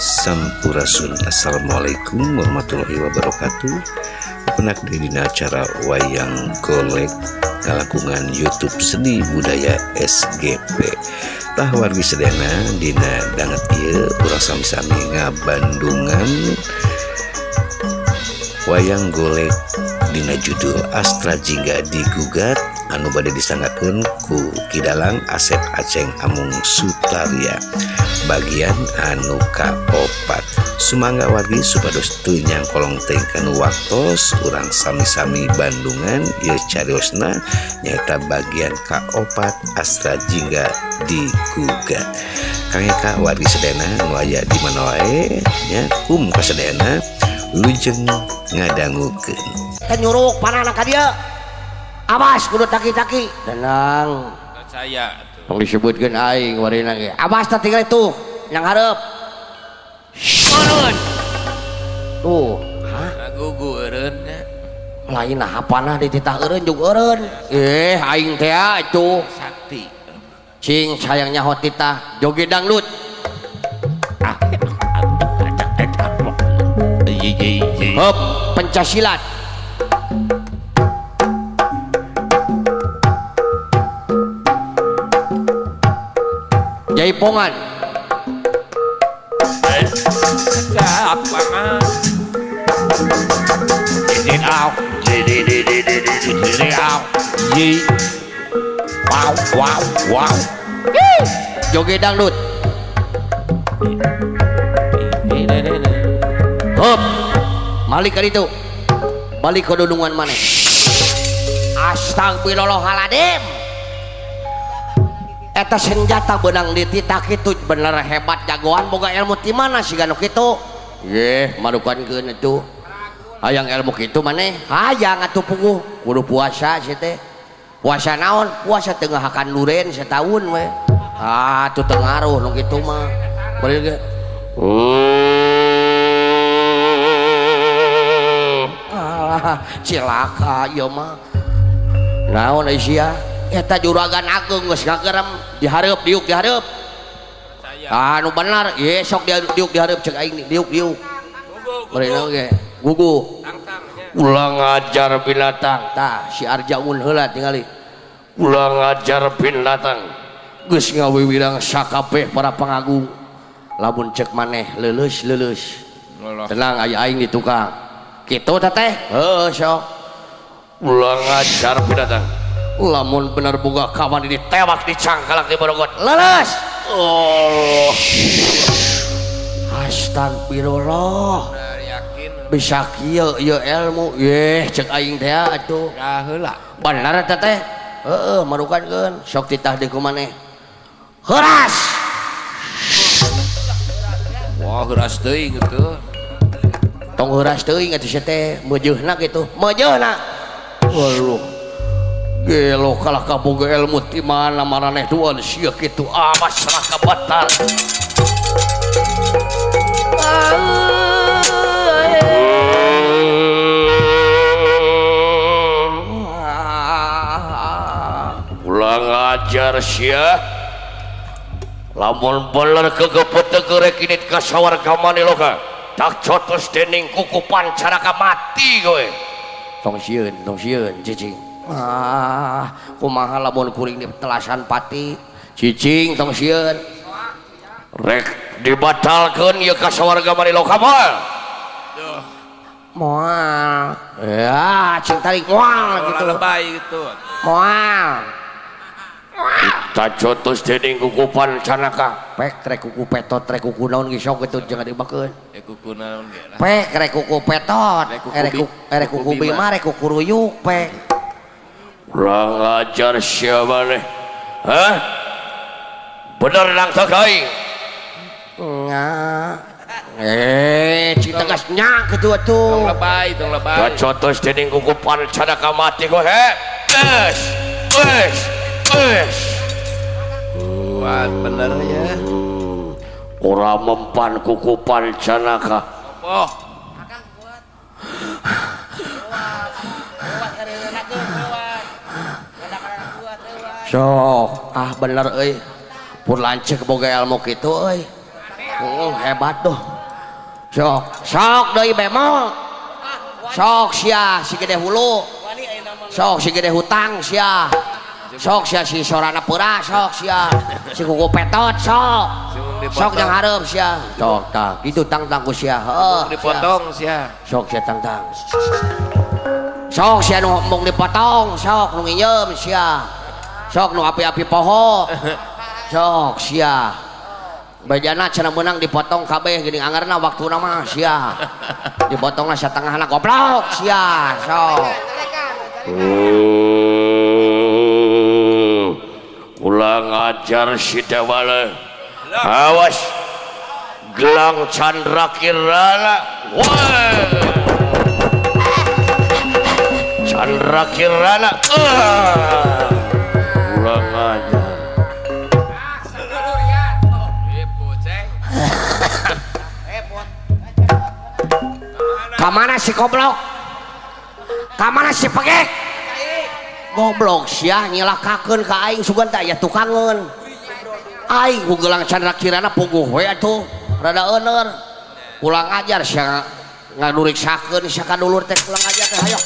Sampurasun. Assalamualaikum warahmatullahi wabarakatuh. Penak di dina acara wayang golek kalakungan YouTube Seni Budaya SGP. Tah wargi sedena dina danget ieu urang sami-sami ngabandungan wayang golek dina judul Astra Jingga Digugat anu bade disanggakeun ku Ki Dalang Asep Aceng Amung Sutarya bagian anu kaopat. Sumangga wargi supados teu nyangkolong teuing kanu waktos urang sami-sami bandungan ieu cariosna nyaeta bagian kaopat Astra Jingga Digugat. Kang Eka wargi sadayana nu aya di mana wae nya kum kasadayana lujeng ngadangukeun. Teh nyuruk panana ka dieu. Awas kudu taki-taki. Tenang. Percaya atuh. Tong disebutkeun aing warina ge. Awas teh tinggal tuh yang hareup. Eureun. Tuh, hah? Gugu eureun nya. Lain lah apanah dititah eureun jeung eureun. Eh, aing teh atuh sakti. Cing sayang nyaho titah joget dangdut. Ah. Hop, pencak silat. Jaipongan. Wow wow wow. Joget dangdut. Hop. Balik ka ditu. Balik ke dudungan maneh. Astagfirullahaladzim. Eta senjata benang dititah kitu bener hebat jagoan boga ilmu ti mana siga nu kitu. Yeh, marukankeun atuh. Hayang ilmu kitu maneh? Hayang atuh puguh. Kudu puasa sia teh. Puasa naon? Puasa teu ngahakan duren sataun we. Ah, tuh teu ngaruh nu kitu mah. Beureum ge. Alah, cilaka ieu mah. Naon ai sia? Eta juragan ageung geus ngagerem dihareup diuk dihareup. Ah nu bener, ye sok diuk dihareup cek aing diuk-diuk. Beureum ge. Guguh. Ulah ngajar binatang. Tah si Arjaun heula tingali. Ulah ngajar binatang. Geus ngawiwirang sakabeh para pangagung. Lamun cek maneh leuleus-leuleus. Tenang aya aing di tukang. Kitu teh teh? Heuh sok. Ulah ngajar binatang. Lamun bener boga kawan ini tewak dicangkalak di borogot. Leuleus. Oh. Astagfirullah. Bisa kieu ieu ilmu. Yeh cek aing teh atuh. Heula. Bener eta teh? Heeh, marukankeun. Sok titah deui ku maneh. Heuras. Wah, heuras teuing atuh. Tong heuras teuing atuh sia teh, meujeuhna kitu. Meujeuhna. Waduh. Gelo kalah kaboga ilmu ti mana maraneh duan sia kitu awas raka batal. Ulah ngajar sia. Lamun beler kegepet gerek init ka sawarga maniloka. Tak cotos dening kuku pancaraka mati kowe. Tong sieun cicing. Ah, kumaha lamun kuring di telasan pati. Cicing tong sieun. Rek dibatalkeun ieu ka sawarga maniloka moal. Moal. Ya, cing tarik moal gitu. Lebay gitu. Moal. Kita cotos dening kuku pancanaka. Pek rek kuku petot rek kuku naon ge sok kitu jangan dibakeun. Rek kuku naon ge lah. Pek rek kuku petot, rek kuku bima rek kuku ruyuk pek. Ulah ngajar sia maneh. Hah? Bener nang teu aing. Nya. Eh, cing tegas nya kitu atuh. Tong lebay, tong lebay. Cotos dening kuku pancanaka mati kowe he. Wes, wes. Wes. Kuat bener ya. Ora mempan kuku pancanaka. Oh. Akang kuat. Kuat. Sok, ah bener euy. Pur lanceuk boga ilmu kitu euy. Hebat tuh. Sok sok deui bemol. Sok sia si gede hulu. Sok si gede hutang sia. Sok sia si sorana peura sok sia. Si kuku petot sok. Sok jang hareup sia. Sok tah kitu tangtang ku sia. Heuh. Dipotong sia. Sok sia tangtang. Sok sia nu embung dipotong sok nu nginyeum sia. Sok nu api-api poho. Sok sia. Bejana cenah meunang dipotong kabeh geuning angarna waktuna mah sia. Dipotongna satengahna goblok sia. Sok. Ulang ajar si Dewala. Awas. Gelang Chandra Kirana. Wah. Chandra Kirana. Ulang ajar. Kamana si goblok? Kamana si pegek? Goblok sia nyilakakeun ka aing sugan teh aya tukangeun. Aing ku gelang Chandra Kirana puguh we atuh rada eueur. Ulang ajar sia ngaduriksakeun sia ka dulur teh ulang ajar teh hayo.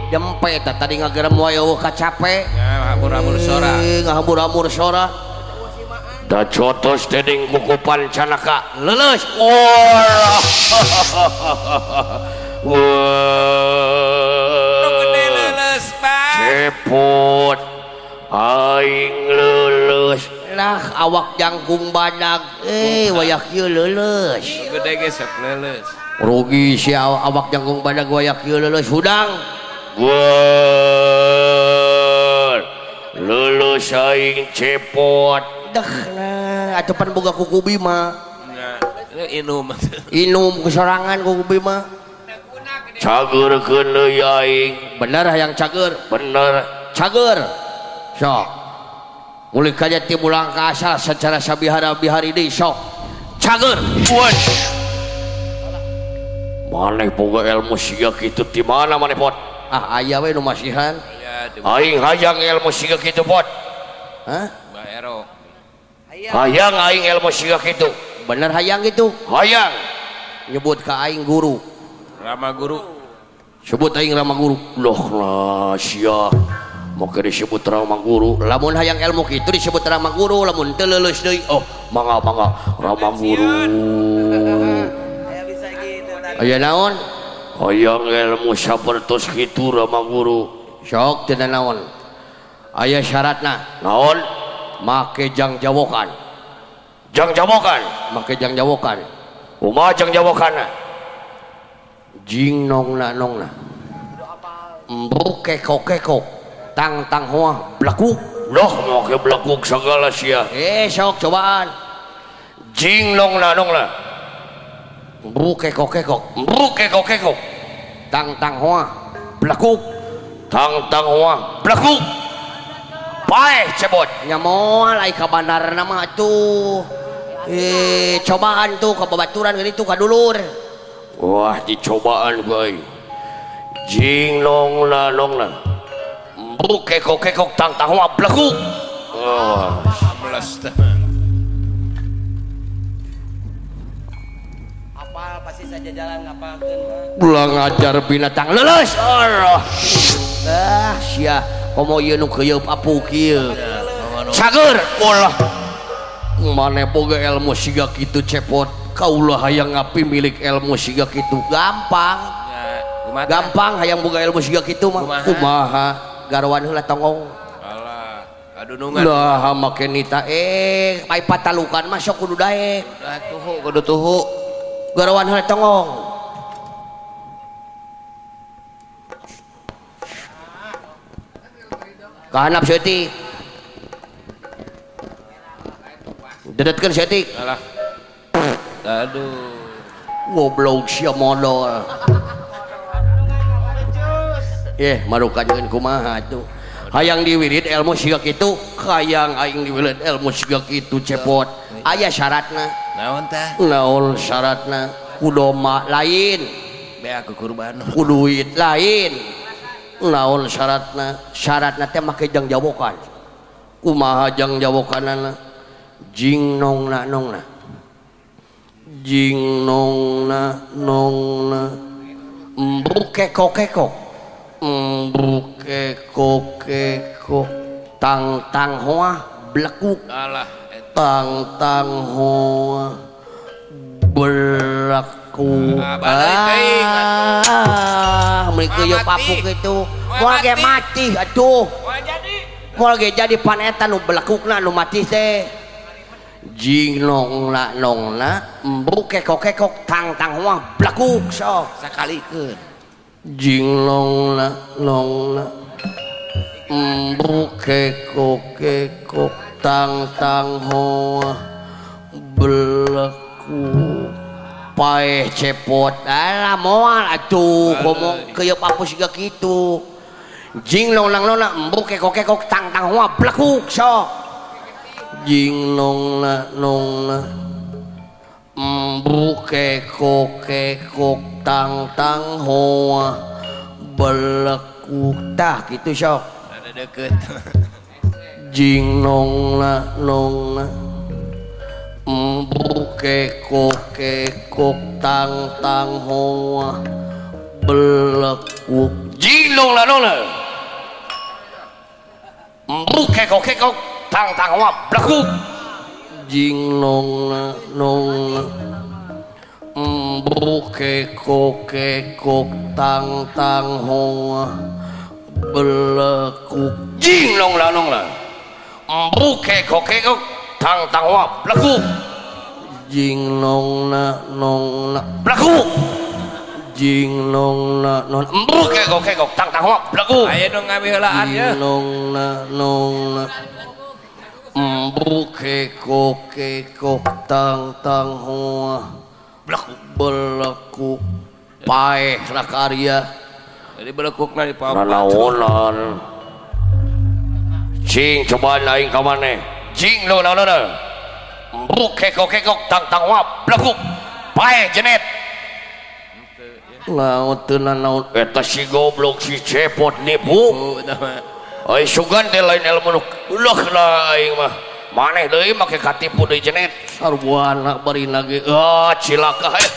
Jempe tadi ngagerem wae eueuh kacape. Ngahambur-hambur sora. Ngahambur-hambur sora. Da cotos dening kukupan canaka. Leuleus. Wah. Nu gede leuleus, Pak. Cepot. Aing leuleus. Lah awak jangkung badag. Wayah kieu leuleus. Nu gede ge sok leuleus. Rugi sia awak jangkung badag wayah kieu leuleus hudang. Wah, lulus aing cepot. Dah nah, atuh pan boga kuku Bima. Nah, inum. Inum kesorangan kuku Bima. Cageurkeun deui aing. Bener hayang cager. Bener. Cager. Sok. Mulih ka jati mulang ka asal secara sabihara-bihari deui sok. Cager. Wah. Maneh boga ilmu siga kitu ti mana maneh pot? Ah aya we nu masihan. Aing hayang ilmu siga kitu pot. Hah? Baero. Hayang aing ilmu siga kitu. Bener hayang gitu? Hayang. Nyebut ka aing guru. Rama guru. Sebut aing Rama guru. Loh lah sia. Make disebut Rama guru. Lamun hayang ilmu kitu disebut Rama guru, lamun teu leuleus deui. Oh, mangga mangga Rama guru. Aya naon? Hayang ilmu sapertos kitu Rama guru. Sok teu naon. Aya syaratna. Naon? Make jang jawokan. Jang jawokan? Make jang jawokan. Kumaha jang jawokanna? Jing nongna nongna. Embruk kekok kekok. Tang tang hoa blekuk. Loh make blekuk sagala sia. Sok cobaan. Jing nongna nongna. Embruk kekok kekok. Embruk kekok kekok. Tang tang hoa blekuk. Tang tang hoa blekuk. Paeh cebot. Nya moal ai ka bandarna mah atuh. Cobaan tuh ka babaturan geuning tuh ka dulur. Wah dicobaan bae. Jing nongna nongna. Embruk kekok kekok tang tang hoa blekuk. Oh, ambles teh. Apal pasti saja jalan ngapalkeun mah. Ulah ngajar binatang leuleus. Allah. Ah sia komo ieu nu keuyeup apu kieu. Cager ulah. Maneh boga ilmu siga kitu cepot. Kaulah hayang ngapi milik ilmu siga kitu. Gampang. Gampang hayang boga ilmu siga kitu mah. Kumaha? Garwan heula tonggong. Alah, kadunungan. Lah make nita ai patalukan mah sok kudu daek. Tuhu kudu tuhu. Garwan heula tonggong. Kahanap seutik. Dedetkeun seutik. Alah. Aduh. Goblok sia modol. Marukankeun kumaha atuh. Hayang diwirid ilmu siga kitu, hayang aing diwirid ilmu siga kitu cepot. Aya syaratna. Naon tah? Naon syaratna? Ku domba lain. Bea ku kurban. Ku duit lain. Naon syaratna? Syaratna teh make jang jawokan. Kumaha jang jawokanana? Jing nongna nongna. Jing nongna nongna. Embuk kekok kekok. Embuk kekok kekok. Tang tang hoa blekuk. Alah. Tang tang hoa berlaku. Ah, mereka yo papuk itu. Moal ge mati atuh. Moal ge jadi pan eta nu belekukna nu mati teh. Jing nongna nongna embuk kekok kekok tang tang hoa blekuk sok. Sakalikeun. Jing nongna nongna embuk kekok kekok tang tang hoa beleku paeh cepot. Alah moal atuh ngomong keuyeup apus siga kitu. Jing nong nang nona embuk kekok kekok tang tang hoa blekuk sok. Jing nong na nong na embuk kekok kekok tang tang hoa belekuk tah kitu sok. Ada deket. Jing nong na nong na embuk kekok kekok tang tang hoa belekuk. Jing nong na nong na embuk kekok kekok tang tang hoa belekuk. Jing nong na nong na embuk kekok kekok tang tang hoa belekuk. Jing nong na nong na embuk kekok kekok tang tang hoa blekuk. Jing nong na nong na blekuk. Jing nong na nong embuk kekok kekok tang tang hoa blekuk. Aya nu ngabiheulaan ye. Jing nong na nong na embuk kekok kekok tang tang hoa blekuk belekuk. Paeh rakarya. Jadi belekukna di papat. Nanaonan. Cing cobaan aing ka maneh. Jing lo na na. Embuk kekok kekok tang tang hoa blekuk. Paeh jenet. Laut teu nanaon eta si goblok si cepot nipu. Ai sugan teh lain ilmu nu ulah lah aing mah. Maneh deui make katipu deui jenet. Sarwana bari lagi. Ah cilaka heuh.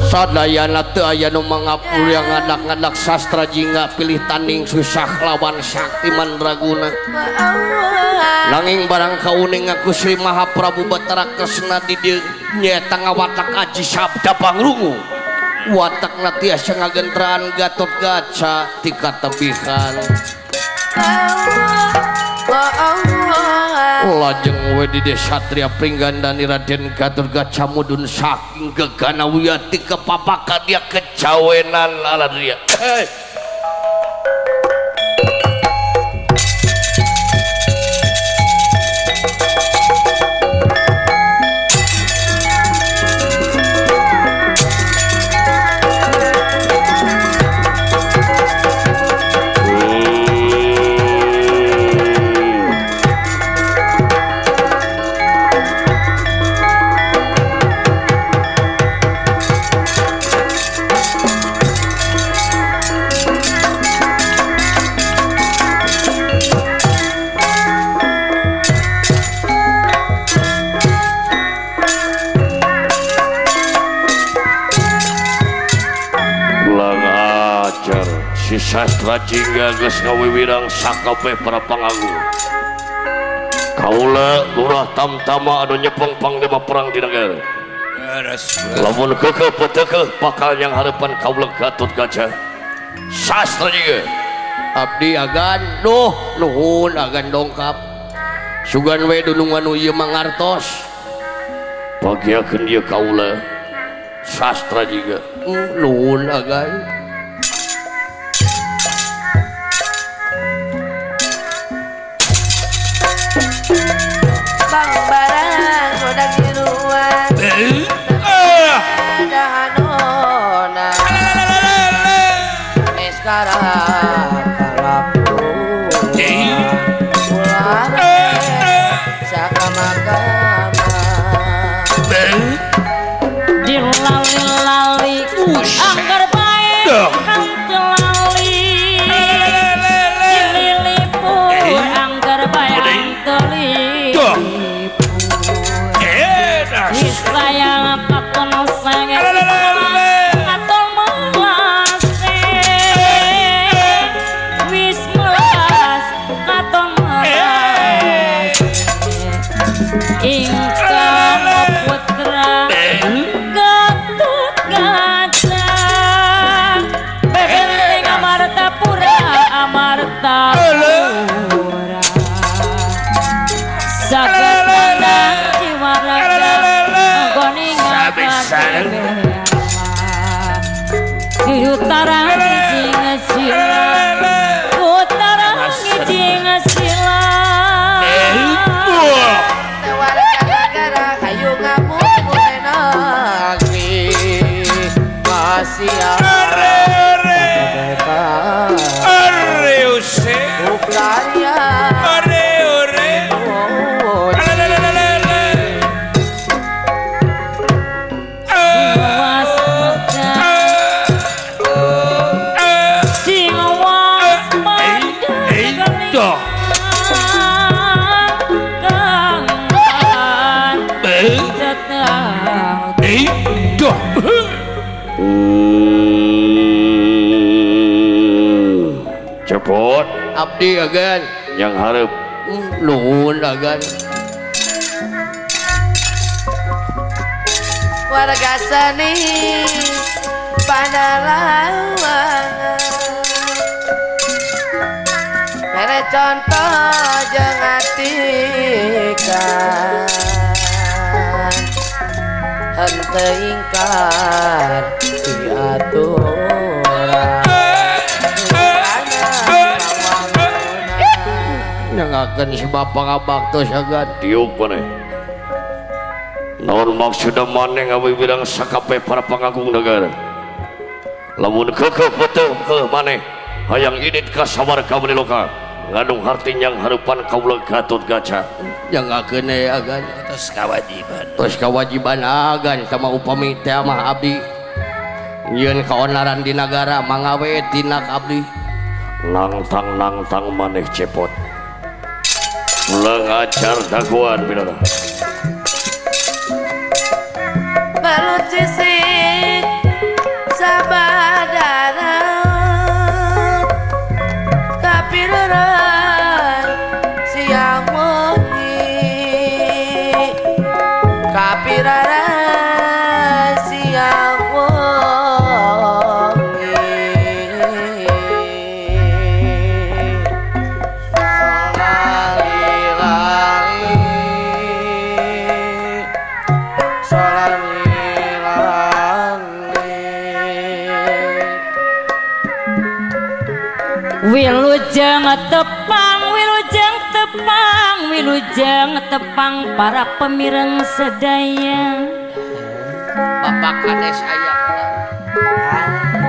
Sadayana teu aya nu mangapul yang ngadak-ngadak sastra jingga pilih tanding susah lawan sakti mandraguna. Nanging barang kauning ngaku Sri Mahaprabu Batara Kresna di dieu nyaeta ngawatak aji sabda pangrungu. Watakna tiasa ngagentraan Gatot Kaca ti katebihan. Lajeng we di Satria Pringgandani Raden Gatot Kaca mudun saking gegana wiyati kepapakan dia kejawenan aladria. Hey. Sastra Jingga geus ngawiwirang sakabeh para pangagung. Kaula Lurah Tamtama anu nyepeng panglima perang di negara. Lamun kekeh petekeh bakal yang harapan kaula Gatot Kaca. Sastra Jingga abdi agan duh nuhun agan dongkap. Sugan we dunungan nu ieu mangartos. Bagiakeun ieu kaula Sastra Jingga. Nuhun agan. Bang barang udah giruan. Ingkang putra Gatut Kaca bebenteng Amartapura Amartapura saged menang jiwaraga nggone di utara ngijing sila utara ngijing sila hayu ngamumunenagi Asia Are use Ukraina Are ore Cepot abdi agan yang harap nuhun agan warga seni Panalawangan mere contoh jeung atikan henteu ingkar diaturan nangakeun si bapak ngabaktos agan diuk maneh naon maksudna maneh ngawiwirang sakabeh para pangagung negara lamun keukeuh beuteung keuh maneh hayang idit ka sawarga maniloka ngandung harti nyang hareupan kaula Gatot Kaca nyangakeun we agan tos kawajiban tos kawajiban agan sama upami teh mah abdi nyieun kaonaran di nagara mangawe tindak abdi nangtang nangtang maneh cepot lengajar daguan pinata balut sisik sabadara kapireran siang wengi kapireran siang wengi Wilujeng tepang, wilujeng tepang, wilujeng tepang para pemireng sedaya. Bapak kades aya.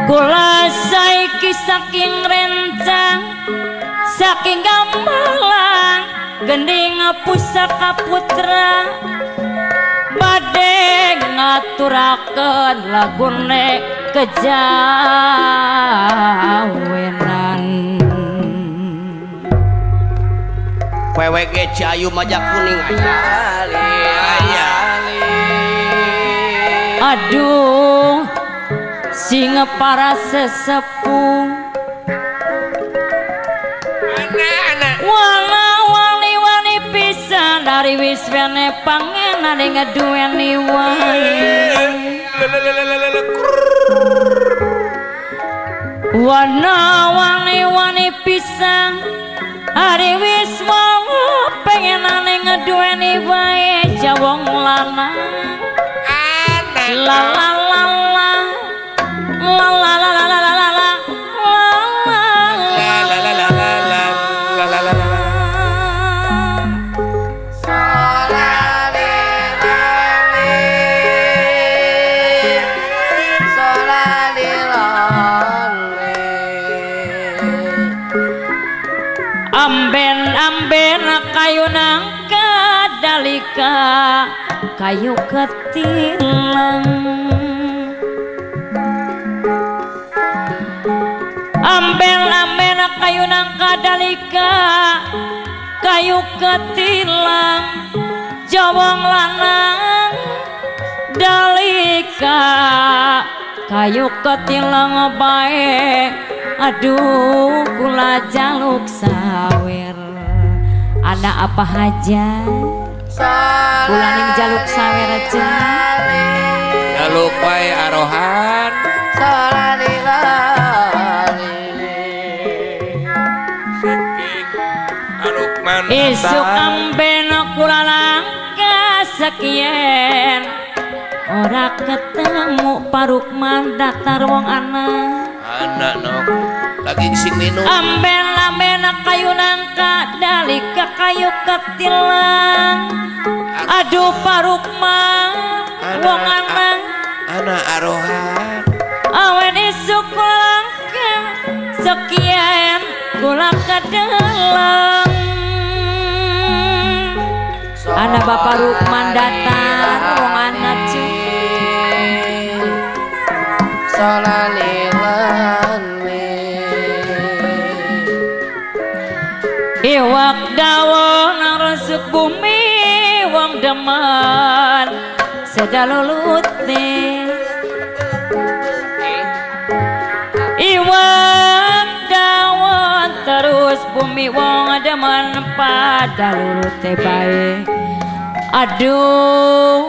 Kula saiki saking rencang, saking gamelan, gending pusaka putra badhe ngaturakeun lagune kejawenan. PWG Ciayu Majak Kuning aya. Aduh sing para sesepuh wala wali wali pisan dari wis wene pangenane ngeduweni wae. Wana wali wali pisan ari wis wae pengenane ngeduweni wae jawong lanang. La la la la la la la la la la la la la la la. Amben-amben kayu nangka dalika kayu ketilang. Amben-amben kayu nangka dalika kayu ketilang jawong lanang dalika kayu ketilang bae. Aduh kula jaluk sawer. Ada apa aja? Kula ning jaluk sawer jaluk wae arohan isuk amben kula langka sekien ora ketemu Parukman datar wong anak anak nok lagi sing minum amben lamben kayu nangka dalika kayu ketilang aduh Parukman wong anak anak arohan awen isuk langka sekien kula kedeleng anak Bapak Rukman datar wong anak cu iwak dawa nang resuk bumi wong demen sedalulute iwak dawa terus bumi wong demen pada lulute bae. Aduh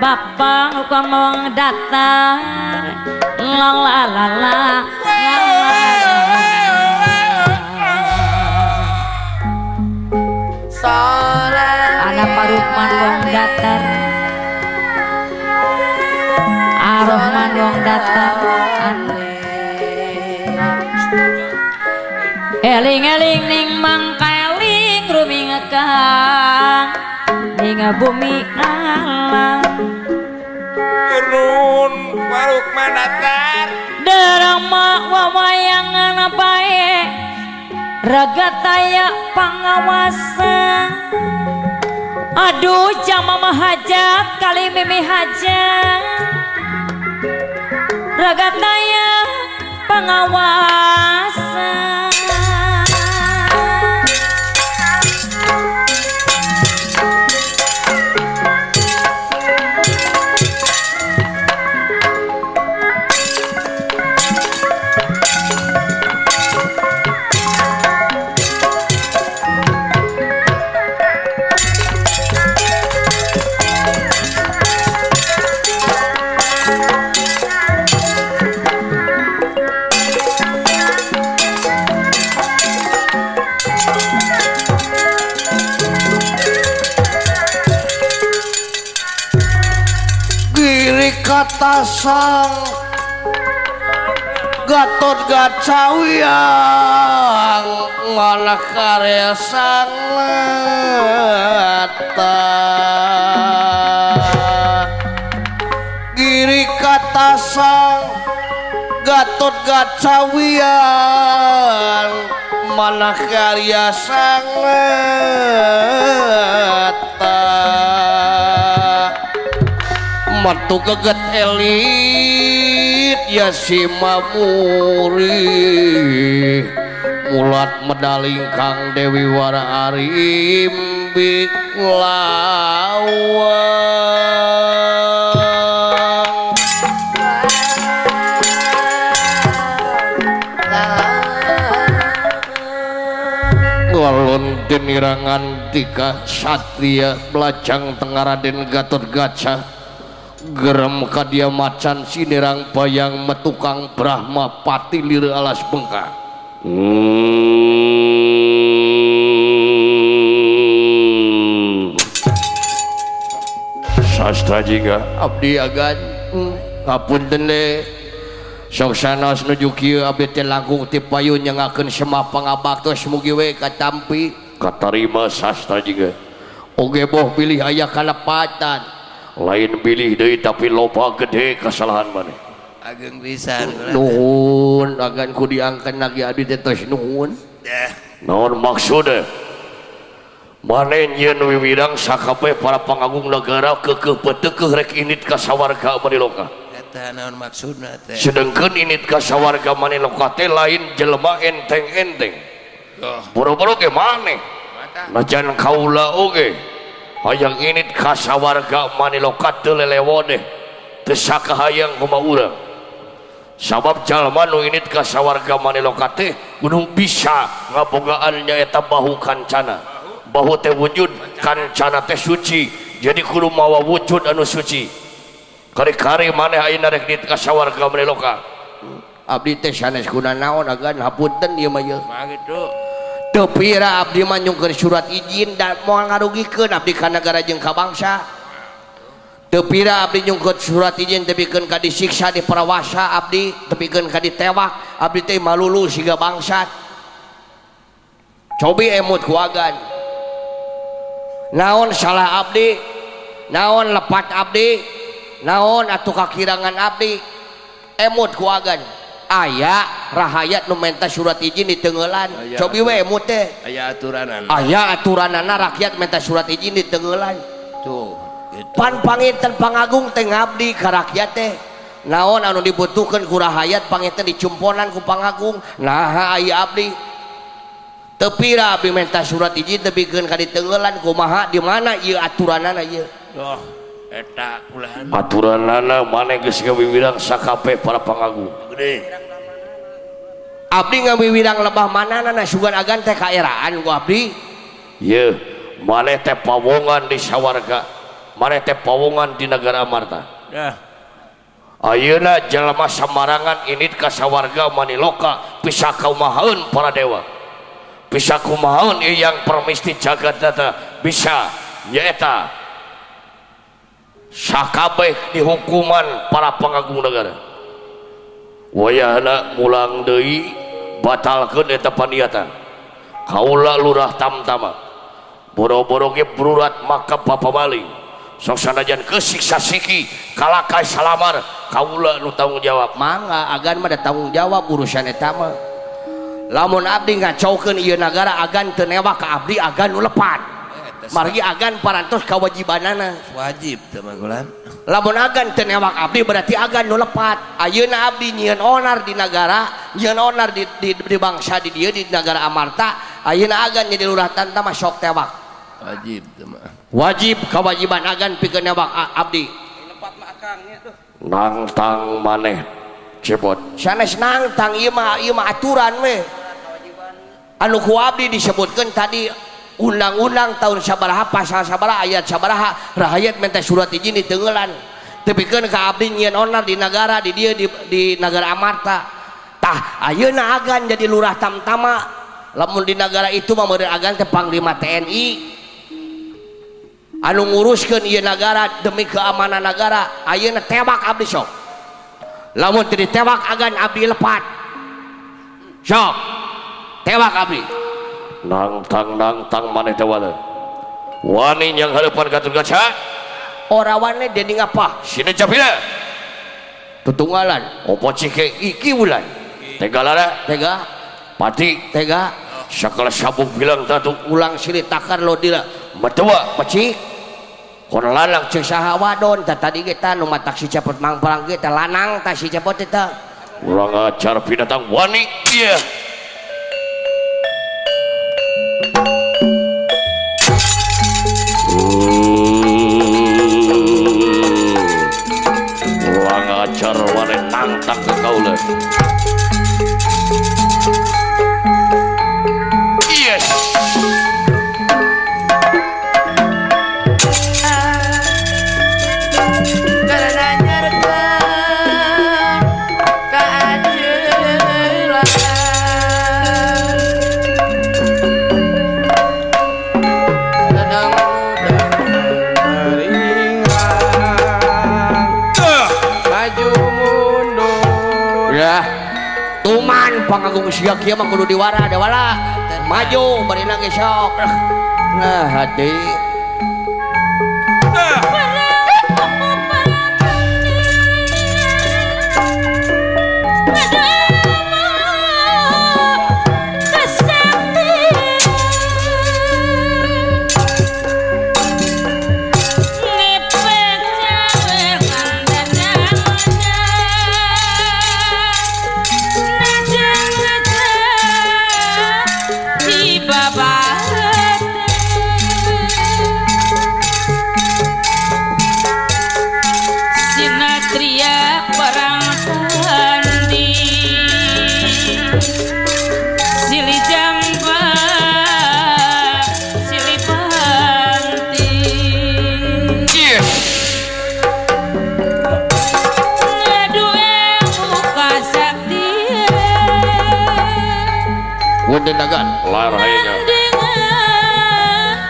bapak bukan wong datar la la la la anak Parukman wong datar Arohman wong datar eling-eling ning mangkaeling rumingekang ning bumi alam turun Parukman datar derama wawayangan bae raga taya pangawasan aduh jama mahajat kali mimi hajat raga taya pengawasan. Katasang Gatot Gacawiang malah karya sang Giri katasang Gatot Gacawiang malah karya sang metu geget elit ya si mamuri mulat medaling Kang Dewi Wara Arimbik lawang ngalun denirangan tika satria belajang tengah Raden Gatot Kaca gerem kadia macan sinirang bayang metukang Brahma pati lir alas bengkak. Sastra jingga abdi agan ngapunten le sok sanos nuju kieu abdi teh langkung ti payun nyangakeun semah pangabaktos mugi we katampi katarima sastra jingga oge boh bilih aya kalepatan lain pilih deui tapi loba gede kesalahan maneh ageng pisan nuhun agan ku diangkeun lagi abdi teh tos nuhun naon maksudna maneh nyieun wiwidang sakabeh para pangagung negara keukeuh petekeuh rek indit ka sawarga maniloka eta naon maksudna teh sedengkeun indit ka sawarga maniloka teh lain jelema enteng-enteng boro-boro ge maneh najan kaula oge hayang init kasawarga maniloka teu lelewone teu sakahayang kumaha urang sabab jalma nu init kasawarga maniloka teh kudu bisa ngabogaan nyaeta bahu kancana Bahu teh wujud kancana teh suci. Jadi kudu mawa wujud anu suci. Kari-kari maneh ayeuna rek di ka sawarga maniloka. Abdi teh sanes kuna naon agan hapunten ieu mah ieu. Mah kitu. Teu pira abdi mah nyungkeun surat izin da moal ngarugikeun abdi ka nagara jeung ka bangsa. Teu pira abdi nyungkeun surat izin tepikeun ka disiksa diperawasa abdi tepikeun ka ditewak abdi teh malulu siga bangsat. Cobi emut ku agan. Naon salah abdi, naon lepat abdi, naon atuh kakirangan abdi, emut ku agan. Aya rahayat nu menta surat izin ditenggelan. Cobi we emut teh. Aya aturanana. Aya aturanana rakyat menta surat izin ditenggelan. Tuh. Gitu. Pan panginten pangagung teh ngabdi ka rakyat teh. Naon anu dibutuhkeun ku rahayat panginten dicumponan ku pangagung. Naha aya abdi. Teu pira abdi menta surat izin tepikeun ka ditenggelan kumaha di mana ieu aturanana ieu. Oh, eta kulahan. Aturanana maneh geus ngawiwirang sakabeh para pangagung. Gede. Abdi ngawiwirang lebah manana sugan agan teh kaeraan ku abdi. Yeuh, maneh teh pawongan di sawarga. Maneh teh pawongan di negara Amarta. Dah. Ayeuna jelema samarangan init ka sawarga maniloka bisa kaumahaeun para dewa. Bisa kumahaeun ieu yang permisti jagat data bisa nyaeta sakabeh dihukuman para pangagung negara. Wayahna mulang deui batalkeun eta paniatan. Kaula lurah tamtama. Boro-boro ge berurat maka bapa maling. Sok sanajan kesiksa siki kalakai salamar kaula nu tanggung jawab. Mangga agan mah da tanggung jawab urusan eta mah. Lamun abdi ngacaukeun ieu nagara agan teu newak ka abdi agan nu lepat. Margi agan parantos kawajibanana. Wajib teh mah kulan. Lamun agan teu newak abdi berarti agan nu lepat. Ayeuna abdi nyieun onar di nagara, nyieun onar di bangsa di dieu di nagara Amarta, ayeuna agan jadi lurah tantama sok tewak. Wajib teh mah. Wajib kewajiban agan pikeun newak abdi. Lepat mah akangnya tuh. Nangtang maneh cepot. Sanes nangtang ieu mah aturan we. Anu ku abdi disebutkeun tadi undang-undang tahun sabaraha pasal sabaraha ayat sabaraha rahayat minta surat izin ditenggelan tepikeun ka abdi nyieun onar di nagara di dieu di nagara Amarta. Tah ayeuna agan jadi lurah tamtama lamun di nagara itu mah meureun agan teh panglima TNI anu nguruskeun ieu nagara demi keamanan nagara. Ayeuna tewak abdi sok. Lamun teu ditewak agan abdi lepat. Sok tewak abdi. Nangtang maneh teh wani yang harapan katur kaca ora wani dening apa sini capina tutunggalan opo cike iki bulan tega lara tega pati tega sakala sabuk bilang tatu ulang silih takar lo dila metua pecik kono lanang cek saha wadon tah tadi kita nu matak si cepot mangprang ge teh lanang tah si cepot teh urang ajar binatang wani ieu. Urang ajar wani nangtang ke kaula. Yes. Pangagung sia kieu mah kudu diwara dewala maju barina ge sok. Nah hati Bye. Punten dagan. Lar hayanya.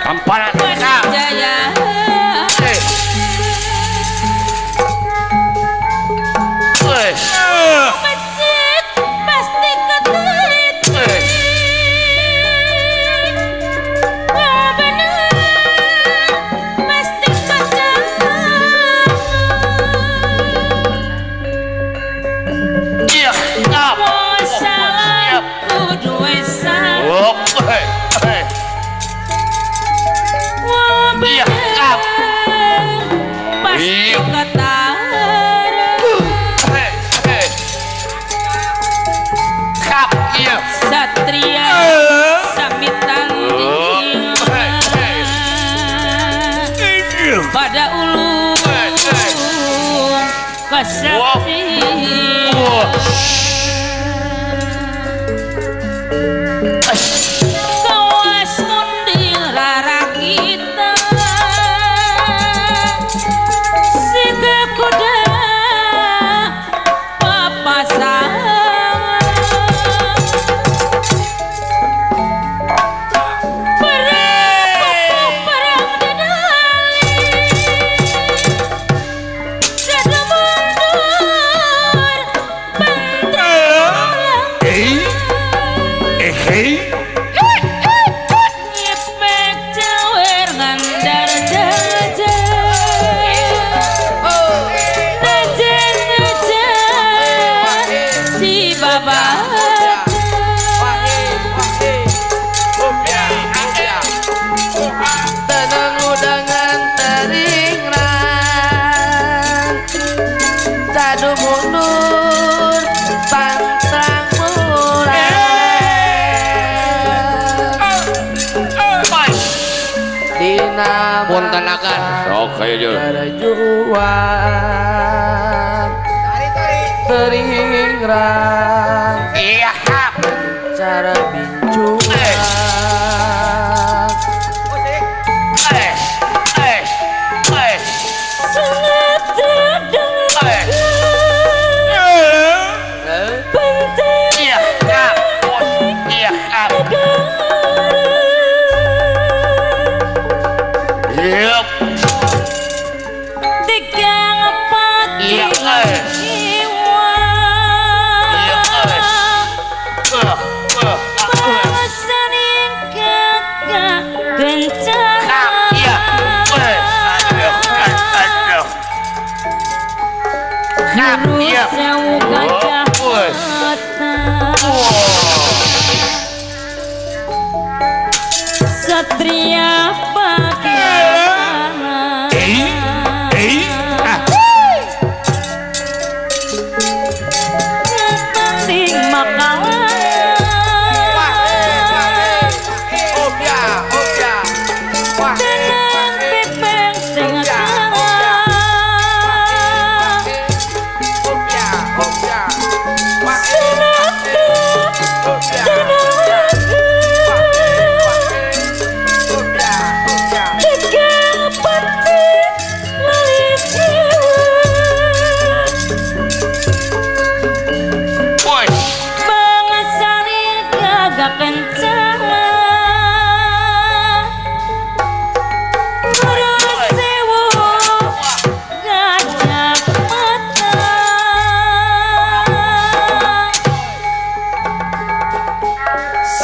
Tamparan jaya. Becik pasti ketitik. Bener pasti kacang. Iya. Salah kudu salah. Iya. Pasti ketara. Satria samitan pada ulung kesatria. Kawas mundil rarakita siga kuda papasan. Puntenakan sok aya berjuang teringrang iya cara bincuan Satria bagian penting makalah tenang pepeng tengah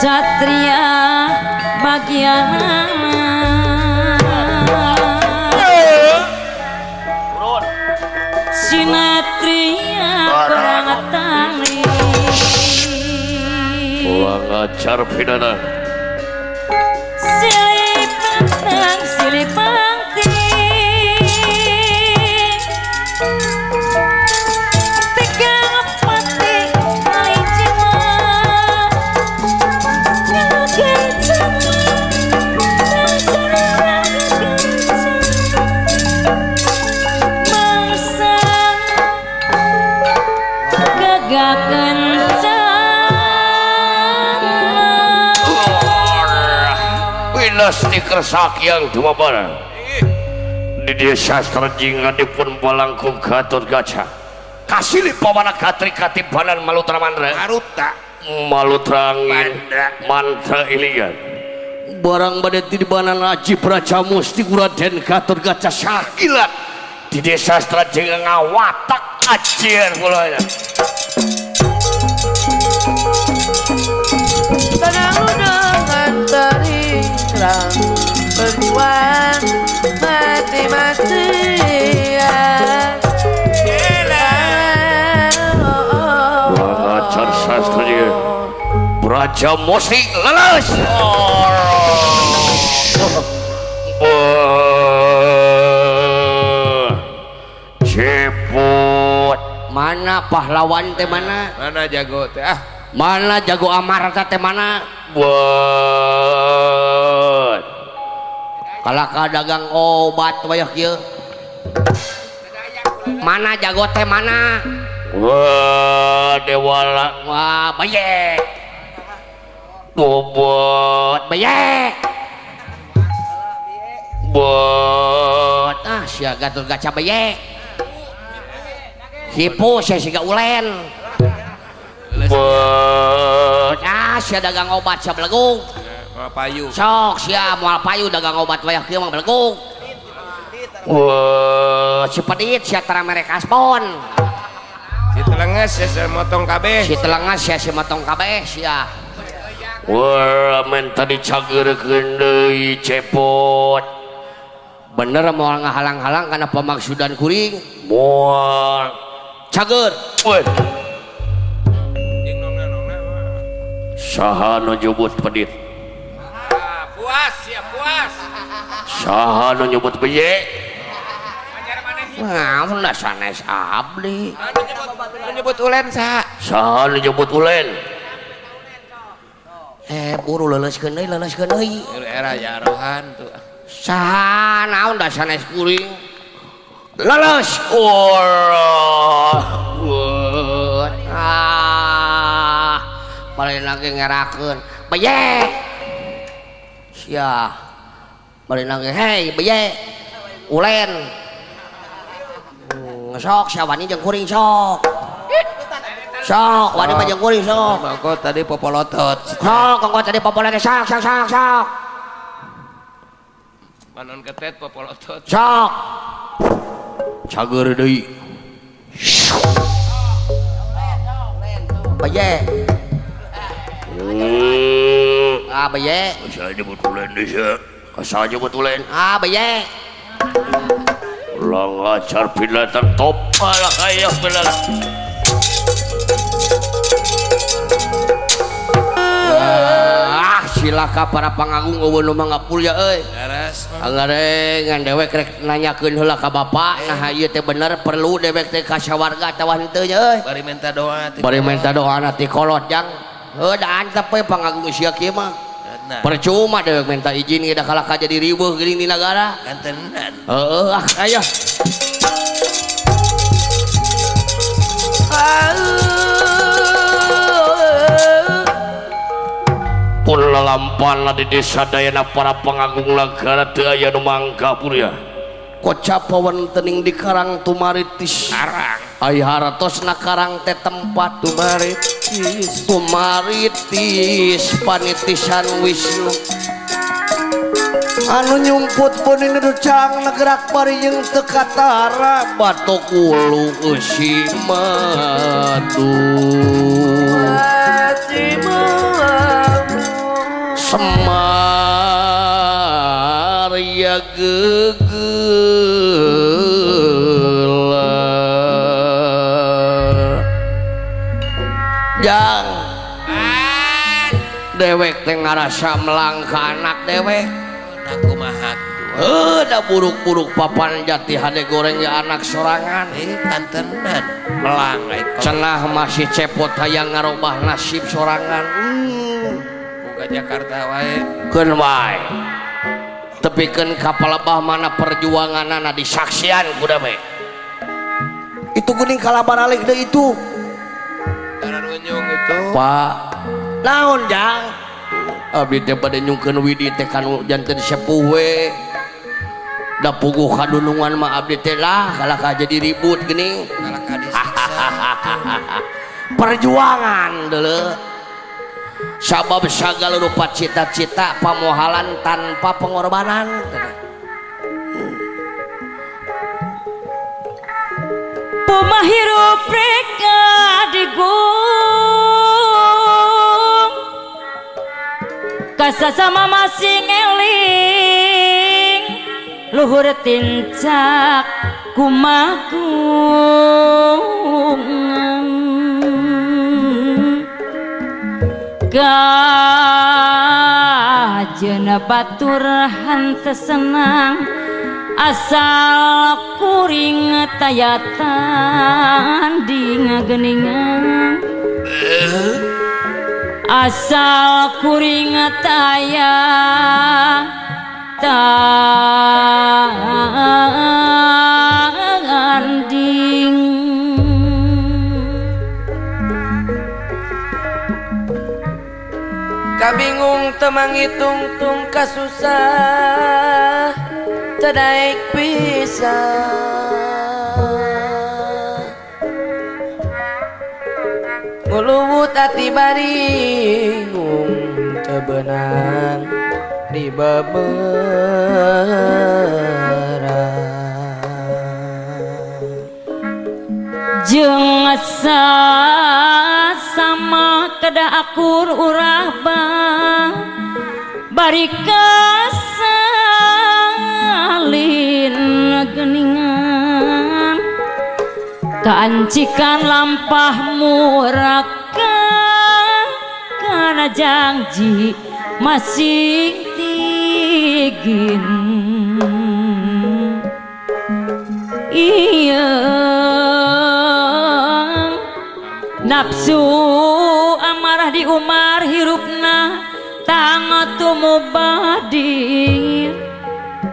Satria bagian Sinatria kurang tali kurang ajar pidana silih pantang silih pangti tegang pati paling jiwa Wilas dikersak yang dumabara di desa Sastra Jingga dipun balangkung Gatot Kaca kasilih pawana katri katibanan Malutra Mandra Maruta Malutra angin mantra ilian barang bade ti dibanan Aji Brajamusti ku Raden Gatotkaca sakilat di desa Astrajingga ngawatak ajian kula nya. Tenang dengan terang berjuang mati-matian. Ajar sastra Brajamusti leles. Cepot mana pahlawan teh mana? Mana jago teh ah? Mana jago amarta teh mana? Buat kalaka dagang obat wayah kieu. Mana jago teh mana? Wah dewala. Wah bayek. Bobot bayek. Bot ah sia Gatotkaca bayek. Hipu sia siga ulen. Bot ah sia dagang obat sia belegung. Moal payu. Sok sia moal payu dagang obat wayah kieu mah belegung. Wah si pedit sia tara mere kasbon. Si telenges sia si motong kabeh. Si telenges sia si motong kabeh sia. Wah men tadi cageurekeun deui cepot. Bener moal ngahalang-halang kana pamaksudan kuring. Moal cager. Weh. Saha nu nyebut pedit? Puas ya puas. Saha nu nyebut beye? Nah, da sanes abdi. Nu nyebut ulen saha? Saha nu nyebut ulen? Buru leuleuskeun deui, leuleuskeun deui. Era ya rohan tuh. Saha naon da sanes kuring? Leles. Ah, paling lagi ngerakeun. Beye. Sia. Paling lagi hei beye. Ulen. Sok sia wani jeung kuring sok. Sok wani mah jeung kuring sok. Mangko tadi popolotot. Sok kongko tadi popolotot sok sok sok sok. Panon ketet popolotot. Sok. Cager deui. Beye. Ah beye. Asa nyebut ulen deui sia. Asa nyebut ulen. Ah beye. Ulang ajar binatang topal kaya bener. Ah silaka para pangagung eueun nu mangapul ya euy. Anggarengan dewek rek nanyakeun heula ka bapak nah ieu teh bener perlu dewek teh ka sawarga atawa henteu nya euy. Bari minta doa ti. Bari minta doa ti kolot jang. Heuh da antep we pangagung sia kieu mah. Percuma dewek minta izin ge da kalaka jadi riweuh geuning di nagara. Kantenan. Heeh ah aya. Pun lalampana di desa dayana para pangagung nagara teu aya nu mangga purya. Kocap wontening di Karang Tumaritis. Karang. Ai haratosna karang teh tempat Tumaritis. Tumaritis panitisan Wisnu. Anu nyumput pun ini cang negerak bari jeung teu katara batok ulu eusi madu. Semar ya gegela jang dewek teh ngarasa melangka anak dewek aku maha heuh da buruk-buruk papan jati hade goreng ya anak sorangan kantenan melang cenah masih cepot hayang ngarobah nasib sorangan. Jakarta wae keun wae tepikeun ka palebah mana perjuanganana disaksian ku dewek itu geuning kalabar alik deui itu unjung itu Pak naon jang abdi teh bade nyungkeun widi teh kanu janten sepuh we da puguh kadunungan mah abdi teh lah kalaka jadi ribut geuning kalaka disiksa perjuangan deuleu Sabab sagala rupa cita-cita pamohalan tanpa pengorbanan. Pumahirup reka digung kasasama masing eling luhur tincak kumagungan gajena batur henteu senang asal kuring taya tanding geningan asal kuring taya tanding. Kabingung temang hitung kasusah tadaik pisah nguluwut ati baringung tebenang di beberang jeung sama kada akur urah bang bari kasalin geningan kaancikan lampah muraka kana janji masing tigin iya nafsu amarah di umar hirupna tang tumubadin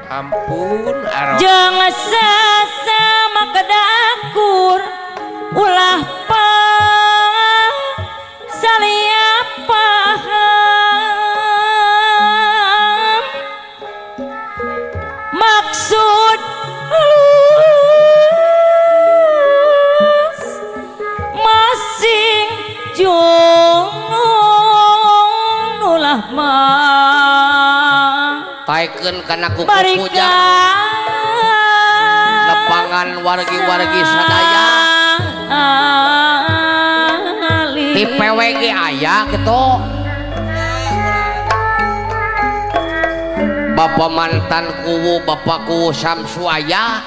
ampun arwah jangan sasama kedakur ulah pa salia paham maksud halus masing jungun ulah mah taikeun kana kuku pujang lepangan wargi-wargi sadaya di PWG aya gitu. Bapak mantan kuwu bapak kuwu Samsu aya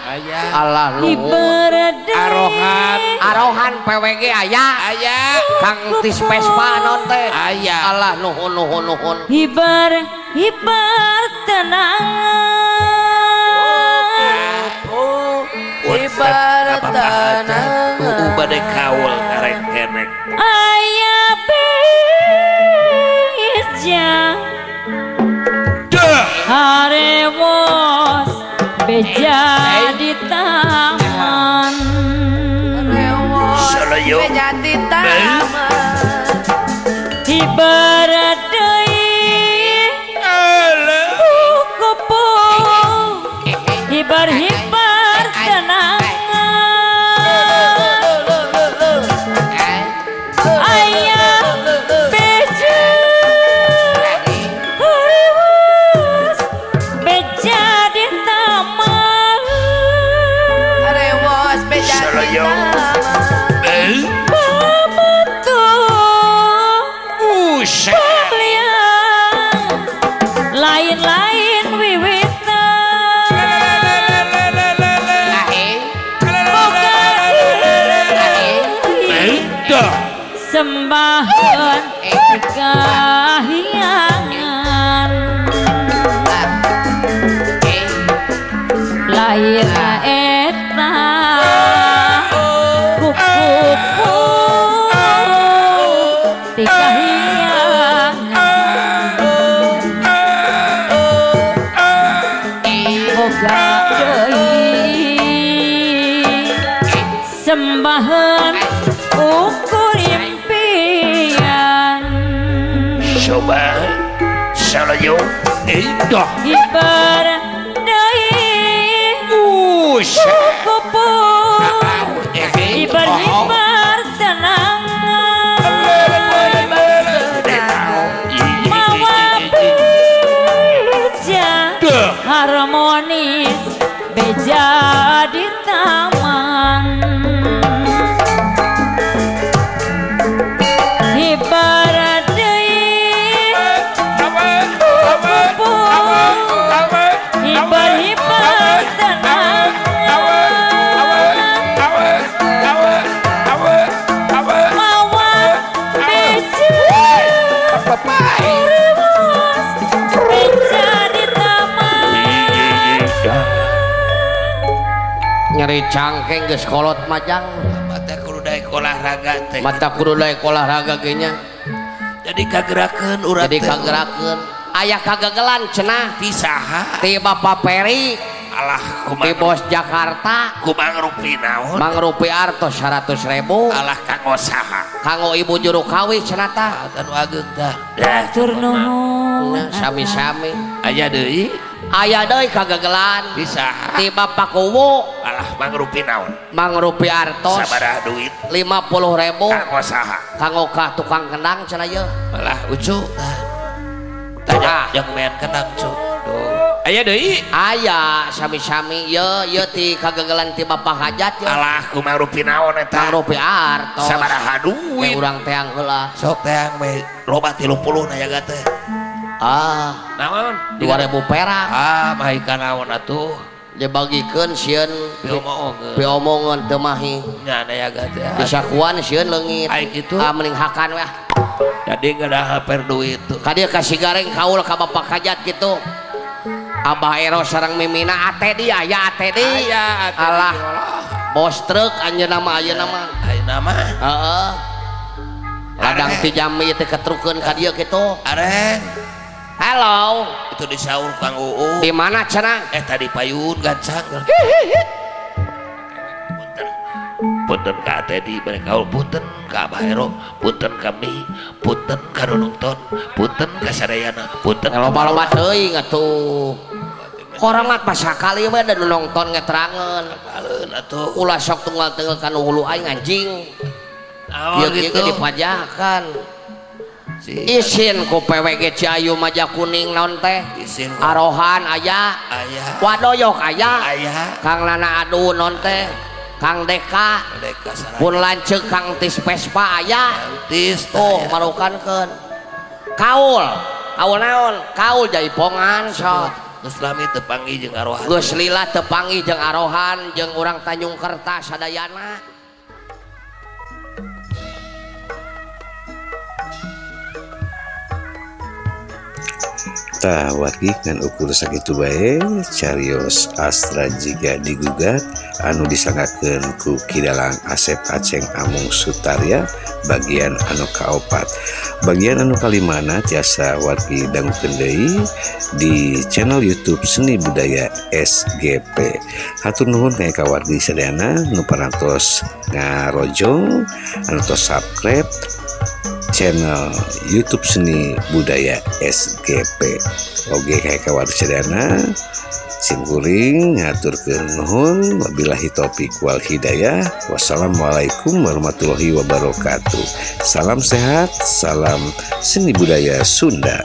Allah luhur arohan arohan PWG aya aya Kang Tis Vespa non teh aya Allah nuhun nuhun nuhun hibar hibar tenang hibar tenang uu badai kaul ngareng kenek aya beja harewos beja di taman harewos beja di taman hibar deui kupu hibar hibar tenang ayah beja harewos beja di taman harewos beja di taman lain-lain wiwitan sembahan kahiangan lain eta kupu ti kahiangan boga deui sembahan ukur impian coba salayo indah hibar deui kupu hibar hibar tenang taman ibarat deui hibar-hibar tenang mawar becu kuriwus beca di taman nyeri cangkeng geus kolot majang mata kudu daek olahraga teh mata kudu daek olahraga ge nya jadi kagerakeun urang jadi kagerakeun aya kagagelan cenah ti saha ti Bapak Peri alah kumaha ti bos Jakarta kumaha rupi naon mangrupi artos 100.000 alah kanggo saha kanggo ibu juru kawin cenah tah anu ageung tah atur nuhun sami-sami aya deui aya deui kagagelan ti saha ti Bapak Kuwu alah mangrupi naon mangrupi artos sabaraha duit 50.000 kanggo saha kanggo ka tukang kendang cenah yeuh alah ucu tah yang main kendang cu aya deui aya sami-sami yeuh yeuh ti kagagelan ti Bapak Hajat yeuh alah kumaha rupi naon eta mangrupi artos sabaraha duit urang teang heula sok teang we loba 30 na jaga teh ah naon 2000 perak ah mahi ka naon atuh dibagikeun sieun piomongeun teu mahi nya na jaga teh disakuan sieun leungit ai kitu ah mending hakan we jadi ngedah per duit ka dieu kasih gareng kaul ka Bapak Hajat kitu Abah Ero sareng Mimina ATD aya ATD aya alah bos truk anjeunna mah ayeuna mah ayeuna mah heeh ladang ti Jambi teh ketrukeun ka dieu kitu areng halo itu disaur Kang Uu di mana cenah tadi payun gancang punten punten ka Teddy bare kaul punten ka Abah Ero punten kami punten ka nu nonton punten ka sadayana punten loba-loba teuing atuh koremat pasakali we da nu nonton ngeterangeun aleun atuh ulah sok tunggal-tunggal ka nu hulu aing anjing naon kieu gitu dipajakan isin ku PWG Ciayu Maja Kuning naon teh isin Arohan aya aya Wadoyok aya aya Kang Nana Adu naon teh Kang Deka pun lanceuk Kang Tis Vespa aya Tis oh marukankeun kaul kaul naon kaul jaipongan sok geus lami teu panggih jeung Arohan geus lila teu panggih jeung Arohan jeung urang Tanjung Kerta sadayana. Tah wargi ngan ukur sakitu bae carios Astra Jingga digugat anu disanggakeun ku Ki Dalang Asep Aceng Amung Sutarya bagian anu kaopat. Bagian anu kalimana tiasa wargi dangukeun deui di channel YouTube Seni Budaya SGP. Hatur nuhun ka wargi sadayana nu parantos ngarojong anu tos subscribe channel YouTube Seni Budaya SGP. Oge kayak kawan sadayana simkuring ngaturkeun nuhun wabillahi taufik wal hidayah. Wassalamualaikum warahmatullahi wabarakatuh. Salam sehat, salam seni budaya Sunda.